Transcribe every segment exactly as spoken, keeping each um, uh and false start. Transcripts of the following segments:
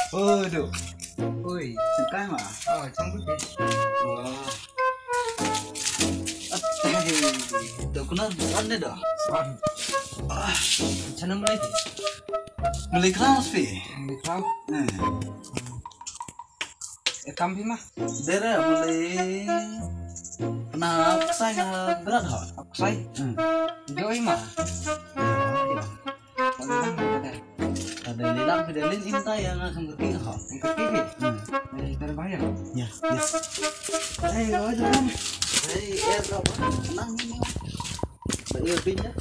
Oh, do. Oi, sengkai ma. Oh, sengkai. Oh. Atai, do kunar bukan deh do. Bukan. Ah, sana mulai deh. Mulai kelas pi. Mulai kelas. Hmm. Eh, kam pi ma. Dera mulai. Pernah ksai nga berat ha. Ksai. Hmm. Joi ma. Ada lilang, ada lin inta yang akan pergi ha. Pergi pi. Hmm. Eh, terbayang. Ya, ya. Eh, kau aja kan. Eh, eh, kau apa? Tenang ini. Saya bin ya.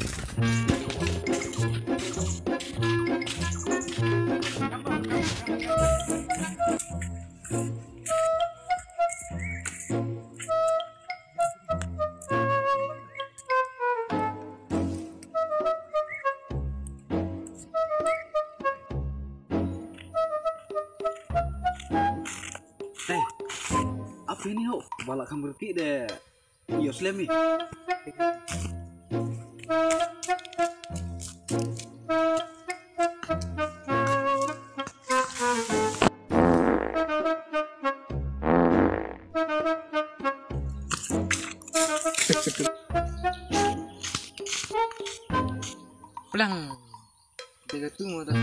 Hey, apa ini ho? Balak kamu reti deh. Yo, slem ni. Plang. Tiga tu mau tak.